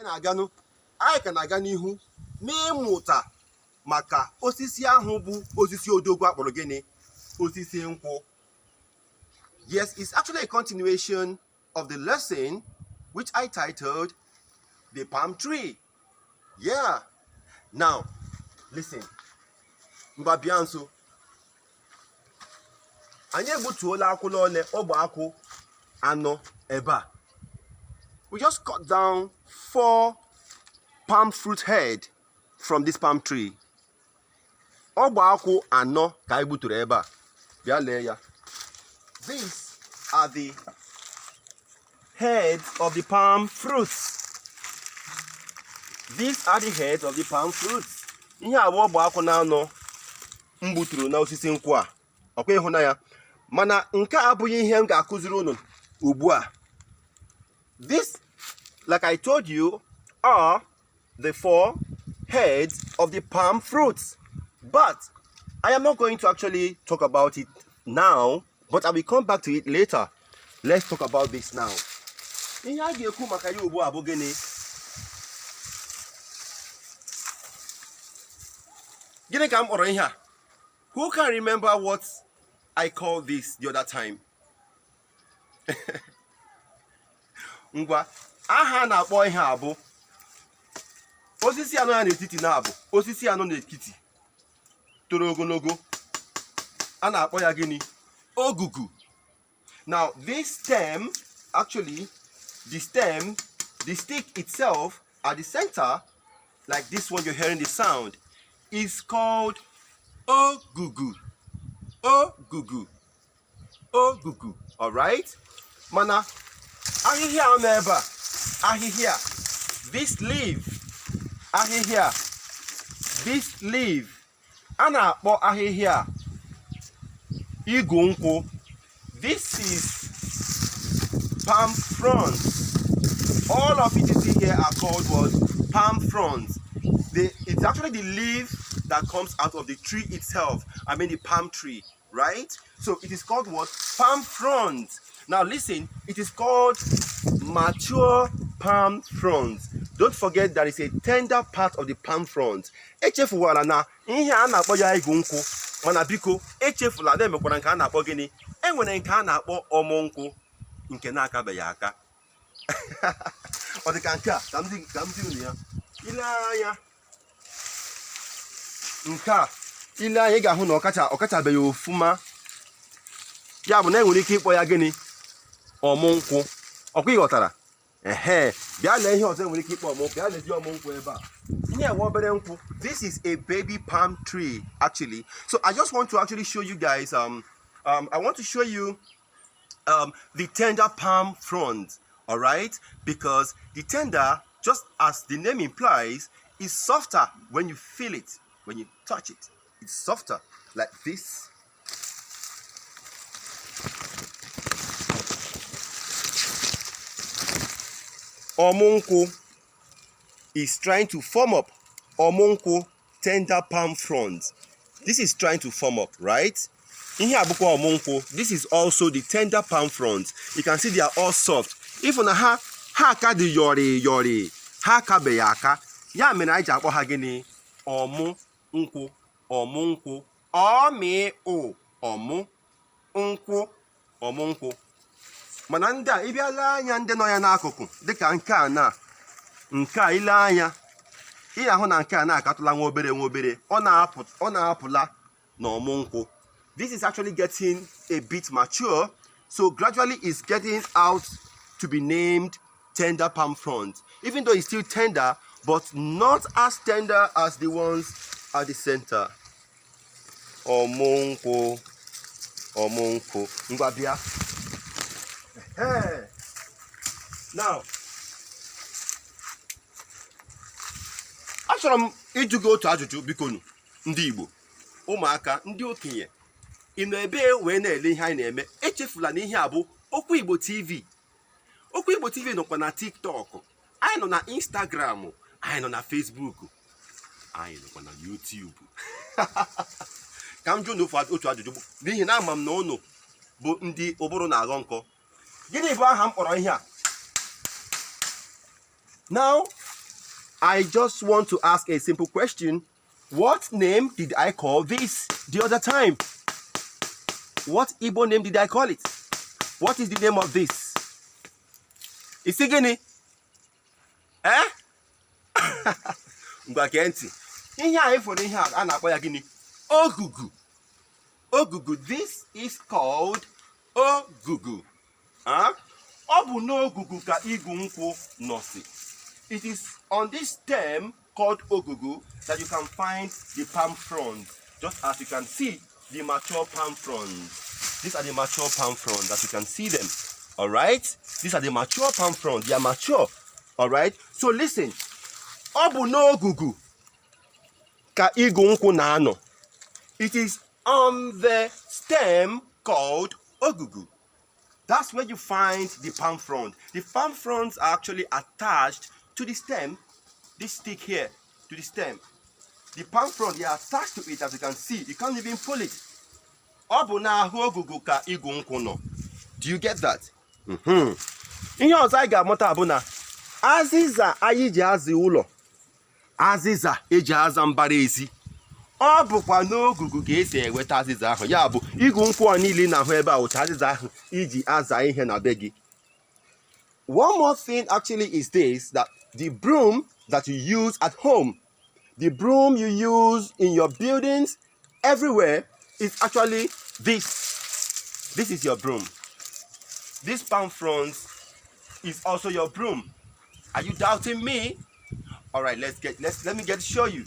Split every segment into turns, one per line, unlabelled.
Na-aganụ, anyị ka na-aga n'ihu n'ịmụta maka osisi ahụ bụ osisi odogwu akpọrọ gịnị? Osisi nkwụ. Yes, it's actually a continuation of the lesson which I titled The Palm Tree. Yeah. Now, listen. Ngwa, bịa nso. Anyị egbutuola akwụla ole? Ogbe akwụ anọ ebe a. We just cut down four palm fruit head from this palm tree. Ogbe akwụ anọ ka anyị gbuturu ebe a. Bịa lee ya. These are the heads of the palm fruits. These are the heads of the palm fruits. Ihe a bụ ogbe akwụ na anọ m gbuturu na osisi nkwụ a. Ọkwa ịhụna ya? Mana nke a abụghị ihe m ga-akụziri unu ugbu a. This, like I told you, are the four heads of the palm fruits, but I am not going to actually talk about it now, but I will come back to it later. Let's talk about this now. Ihe a ga-ekwu maka ya ugbu a bụ gịnị? Gịnị ka m kpọrọ ihe a? Who can remember what I called this the other time? Ngwa, aha a na-akpọ ihe a bụ osisi anọ ya n'etiti, na-abụ osisi anọ n'etiti toro ogologo. A na-akpọ ya gịnị? Ogugu. Now, this stem, actually, the stem, the stick itself at the center, like this one you're hearing the sound, is called ogugu. Ogugu, ogugu. Alright? Mana ahịhịa a nọ ebe a, ahịhịa, this leaf, ahịhịa, this leaf, a na-akpọ ahịhịa igu nkwụ. This is palm fronds. All of it you see here are called what? Palm fronds. It's actually the leaf that comes out of the tree itself. I mean, the palm tree, right? So it is called what? Palm fronds. Now listen, it is called mature palm fronds. Don't forget there is a tender part of the palm frond. Echefuwala na ihe a na-akpọ ya igu nkwụ, mana biko echefula na emekwara nke a na-akpọ gịnị? Enwere nke a na-akpọ ọmụ nkwụ, nke na-akabeghị aka. Ọ dị ka nke a ka m zi unu ya. Ile anya nke a, ile anya, ị ga-ahụ na ọkachabeghị ofuma. Ya bụ na enwere ike ịkpọ ya gịnị? Ọmụ nkwụ. Ọkwa ị ghọtara? Ehe, bịa lee ihe ọzọ enwere ike ịkpọ ọmụ. Bịa lezi ọmụ nkwụ ebe a. Ihe enwe obere nkwụ. This is a baby palm tree, actually. So I just want to actually show you guys, I want to show you the tender palm frond, all right? Because the tender, just as the name implies, is softer when you feel it, when you touch it. It's softer, like this. Ọmụ nkwụ is trying to form up. Ọmụ nkwụ, tender palm fronds. This is trying to form up, right? Ihe a bụkwa ọmụ nkwụ. This is also the tender palm fronds. You can see they are all soft. If na ha aka dị yọrị yọrị, ha akabeghị aka. Ya mere anyị ji akpọ ha gịnị? Ọmụ nkwụ, ọmụ nkwụ, ọmị ụ, ọmụ nkwụ, ọmụ nkwụ. Mana ndị a, ịbịa lee anya, ndị nọ ya n'akụkụ, dịka nke a na nke a, ile anya, ị ga-ahụ na nke a na-akatụla nwa obere nwa obere. Ọ na-apụla na ọmụ nkwụ. This is actually getting a bit mature, so gradually it's getting out to be named tender palm frond, even though it's still tender, but not as tender as the ones at the center. Ọmụ nkwụ, ọmụ nkwụ. Ngwa, bịa. Ehe. Now, achọrọ m ịjụ gị otu ajụjụ, bikonu. Ndị Igbo, ụmụaka, ndị okenye, ị nọ ebe wee na-ele ihe anyị na-eme, echefula na ihe a bụ Okwu Igbo TV. Okwu Igbo TV nọkwa na TikTok, anyị nọ na Instagram, anyị nọ na Facebook, anyị nọkwa na YouTube. Ka m jụ na otu ajụjụ, n'ihi na ama m na ụnụ bụ ndị ụbụrụ na-aghọ nkọ. Gịnị bụ aha m kpọrọ ihe a? Now, I just want to ask a simple question. What name did I call this the other time? What Igbo name did I call it? What is the name of this? Isi gịnị? Eh? Ngwa gee ntị. Ihe a ịfụrụ ihe a a na-akpọ ya gịnị? Ogugu. Ogugu. This is called ogugu. Ah? Ọ bụ n'ogugu ka igu nkwụ nọsi. It is on this stem called ogugu that you can find the palm fronds. Just as you can see the mature palm fronds. These are the mature palm fronds as you can see them. All right? These are the mature palm fronds. They are mature. All right? So listen. Ọ bụ n'ogugu ka igu nkwụ na-anọ. It is on the stem called ogugu. That's where you find the palm frond. The palm fronds are actually attached to the stem, this stick here, to the stem. The palm frond, they are attached to it, as you can see. You can't even pull it. Ọ bụ n'ahụ ogugu ka igu nkwụ nọ. Do you get that? Ihe ọzọ anyị ga-amụta bụ na azịza anyị ji aza ụlọ, azịza eji aza mbara ezi, ọ bụkwa n'ogugu ka esi enweta azịza ahụ. Ya bụ igu nkwụ a niile ị na-ahụ ebe a wụcha azịza ahụ iji aza ihe na be gị. One more thing actually is this, that the broom that you use at home, the broom you use in your buildings, everywhere, is actually this. This is your broom. This palm fronds is also your broom. Are you doubting me? All right, let me get to show you.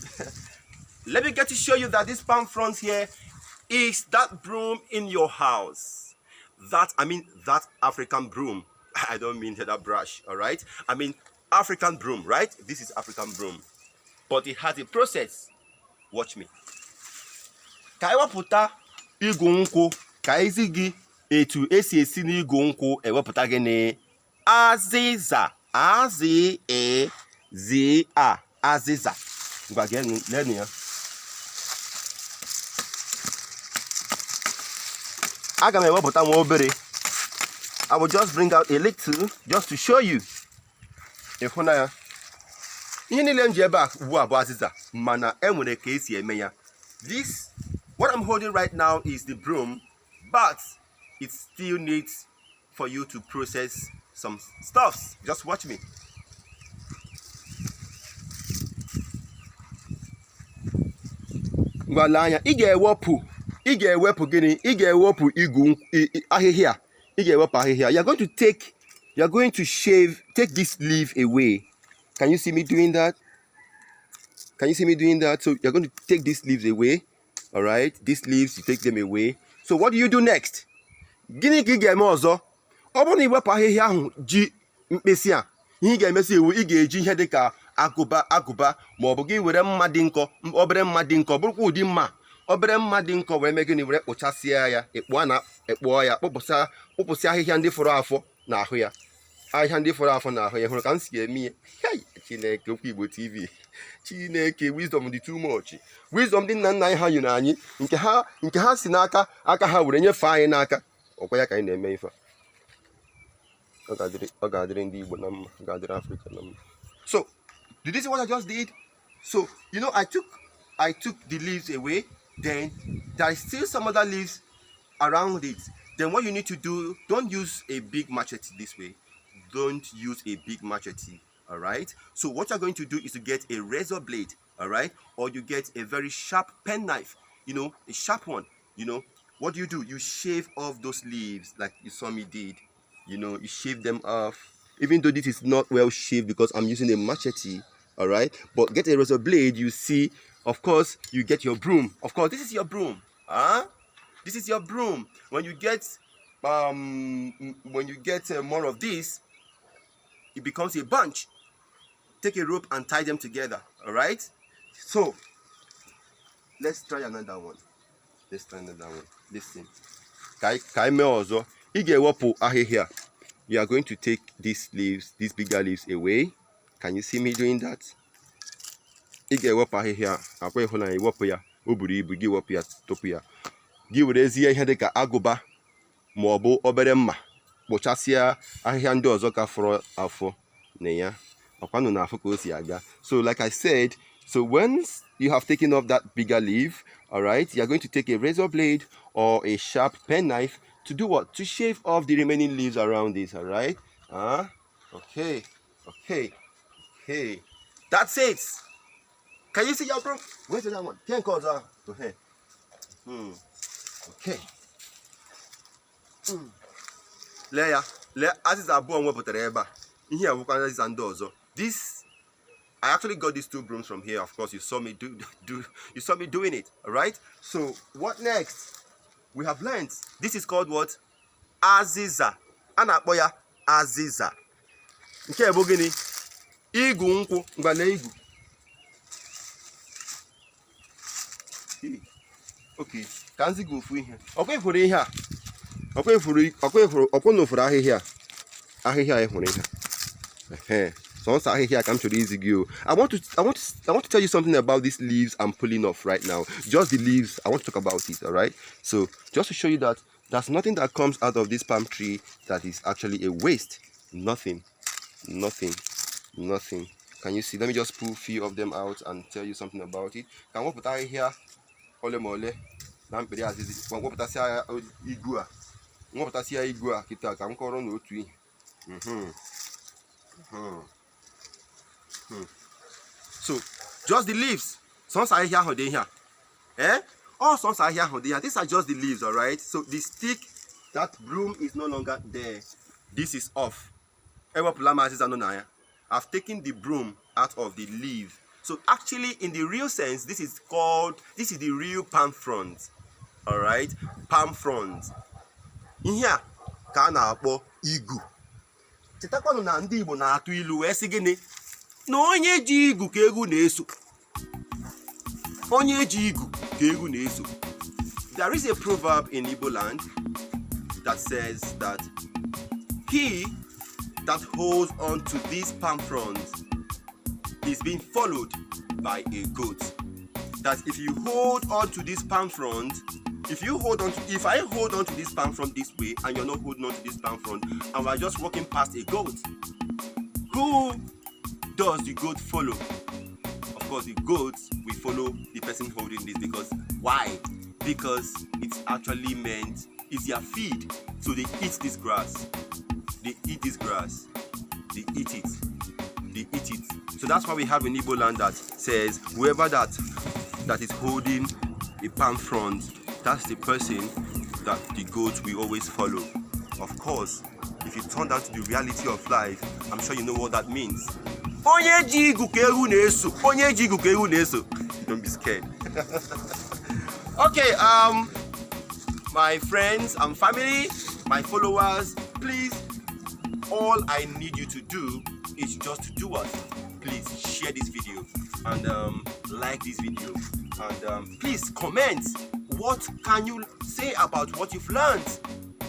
Let me get to show you that this palm frond here is that broom in your house. That, I mean, that African broom. I don't mean that brush, all right? I mean African broom, right? This is African broom. But it has a process. Watch me. Ka anyị wepụta igu nkwụ, ka anyị zi gị etu esi esi n'igu nkwụ ewepụta gịnị? Azịza. Azị e zi a, azịza. Ngwa geenụ, leenụ ya. Aga m ewepụta nwa obere. I will just bring out a little just to show you. Ị hụ na ya, ihe niile m ji ebe a ugbu a bụ azịza, mana e nwere ka esi eme ya. This, what I'm holding right now, is the broom, but it still needs for you to process some stuffs. Just watch me. Ngwa lee anya. Ị ga-ewepụ gịnị? Ị ga-ewepụ igu ahịhịa. Ị ga-ewepụ ahịhịa. You're going to shave, take this leaf away. Can you see me doing that? Can you see me doing that? So you're going to take these leaves away. All right, these leaves, you take them away. So what do you do next? Gịnị ka ị ga-eme ọzọ? Ọ bụrụ na ị wepụ ahịhịa ahụ ji mkpịsị a, ihe ị ga-emesi iwu, ị ga-eji ihe dịka agụba agụba ma ọ bụ gị were mma dị nkọ, obere mma dị nkọ, bụrụkwa ụdị mma, obere mma dị nkọ, wee mee gịnị? Were kpụchasịa ya. Ịkpụọ na ịkpụọ ya, kpụpụsịa kpụpụsịa ahịhịa ndị fọrọ afọ n'ahụ ya, ahịhịa ndị fọrọ afọ n'ahụ ya. Hụrụ ka m si eme ya? Hey, Chineke! Okwu Igbo TV, Chineke, wisdom dị too much. Wisdom dị nna nna anyị ha nyere anyị, nke ha si n'aka aka ha were nyefee anyị n'aka. Ọkwa ya ka anyị na-eme ife a. Ọ ga-adịrị ndị Igbo na mma. Ọ ga-adịrị Afrịka na mma. So did you see what I just did? So I took the leaves away. Then there is still some other leaves around it. Then what you need to do, don't use a big machete this way. Don't use a big machete, all right? So what you're going to do is to get a razor blade, all right, or you get a very sharp pen knife, a sharp one. What do you do? You shave off those leaves like you saw me did. You shave them off, even though this is not well shaved because I'm using a machete, all right? But get a razor blade. You see, of course, you get your broom. Of course, this is your broom, huh? This is your broom. When you get more of this, it becomes a bunch. Take a rope and tie them together, all right? So let's try another one. Let's try another one. Listen, ka anyị mee ọzọ. Ị ga-ewepụ ahịhịa. You are going to take these leaves, these bigger leaves away. Can you see me doing that? Ị ga-ewepụ ahịhịa akwa ịhụnanya, iwepụ ya, o buru ibu, gị wepụ ya, tụpụ ya. Gị werezie ihe dịka agụba ma ọ bụ obere mma kpụchasịa ahịhịa ndị ọzọ ka fọrọ afọ na ya. Ọkwa unu na-afụ ka o si aga. So like I said, so once you have taken off that bigger leaf, all right, you're going to take a razor blade or a sharp penknife to do what? To shave off the remaining leaves around it, all right? Okay. That's it. Can you see your broom? Where's the other one? Ten calls. Okay. Okay. Lee ya, lee azịza abụọ m wepụtara ebe a. Ihe a bụkwa azịza ndị ọzọ. This I actually got these two brooms from here. Of course, you saw me doing it. All right. So what next? We have learned this is called what? Aziza. A na-akpọ ya aziza. Nke bụ gịnị? Igu nkwụ. Ngwa, lee igu. Okay, ka m zi gị ofu ihe. Ọkwa ị fụrụ ihe a? Ọkwa ị fụrụ, ọkwa ị fụrụ, ọkwa na ụfụrụ ahịhịa a? Ahịhịa a ị hụrụ ihe a. Ehe, sọnsọ ahịhịa ka m chọrọ izi gị o. I want to tell you something about these leaves I'm pulling off right now. Just the leaves, I want to talk about it, all right? So just to show you that there's nothing that comes out of this palm tree that is actually a waste. Nothing, nothing, nothing. Can you see? Let me just pull a few of them out and tell you something about it. Ka m wepụta ahịhịa ole ma ole na mkpịrị azịzị, ma wepụtasịa ya igu a, wepụtasịa igu a kịta ka m kọrọ n'otu ihe. So just the leaves, sọnsọ ahịhịa ahụ dị ihe a, eh? Ọ sọnsọ ahịhịa ahụ dị ihe a. These are just the leaves, all right? So the stick, that broom is no longer there. This is off. Ewepụla m azịza nọ na ya. I've taken the broom out of the leaf. So actually, in the real sense, this is the real palm frond, all right? Palm frond. Ihe a ka a na-akpọ igu. Chetakwanụ na ndị Igbo na-atụ ilu wee sị gịnị? Na onye ji igu ka egwu na-eso. Onye ji igu ka egwu na-eso. There is a proverb in Igbo land that says that he that holds on to these palm fronds is being followed by a goat. That if you hold on to this palm frond, if you hold on to, if I hold on to this palm frond this way and you're not holding on to this palm frond and we're just walking past a goat, who does the goat follow? Of course, the goat will follow the person holding this. Because why? Because it's actually meant, it's their feed. So they eat this grass. They eat this grass. They eat it. They eat it. So that's why we have in Igbo land that says whoever that is holding a palm frond, that's the person that the goat will always follow. Of course, if you turn down to the reality of life, I'm sure you know what that means. Onye ji igu ka ewu na-eso. Onye ji igu ka ewu na-eso. Don't be scared. Okay, my friends and family, my followers, please, all I need you to do is just to do what? Please share this video and like this video and please comment. What can you say about what you've learned?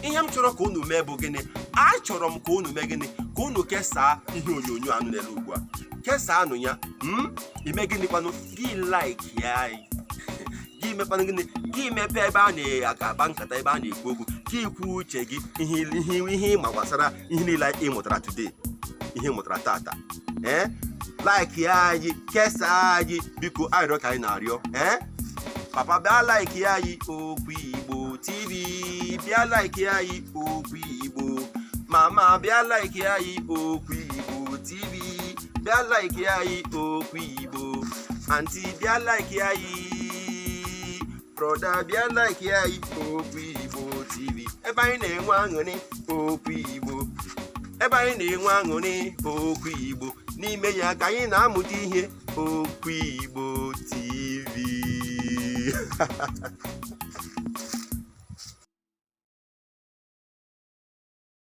Ihe m chọrọ ka unu mee bụ gịnị? Achọrọ m ka unu mee gịnị? Ka unu kesaa ihe onyonyo anụ na-ele ugbu a. Kesaa nụ ya. Ime gịnị kwanụ? Gị like ya anyị. Gị mekwanụ gịnị? Gị mepee ebe a na-akpa nkata, ebe a na-ekwu okwu, gị kwuo uche gị, ihe ịma gbasara ihe niile ị mụtara today, ihe ị mụtara tata. Ee, like ya anyị, kesaa anyị, biko. Arịrịọ ka anyị na-arịọ. Ee, papa, bịa like anyị Okwu Igbo TV. Bịa like anyị Okwu Igbo. Mama, bịa like anyị Okwu Igbo TV. Bịa like anyị Okwu Igbo. Aunty, bịa like anyị. Brother, bịa like anyị Okwu Igbo TV. Ebe anyị na-enwe aṅụrị, Okwu Igbo. Ebe anyị na-enwe aṅụrị, Okwu Igbo. N'ime ya ka anyị na-amụta ihe, Okwu Igbo TV.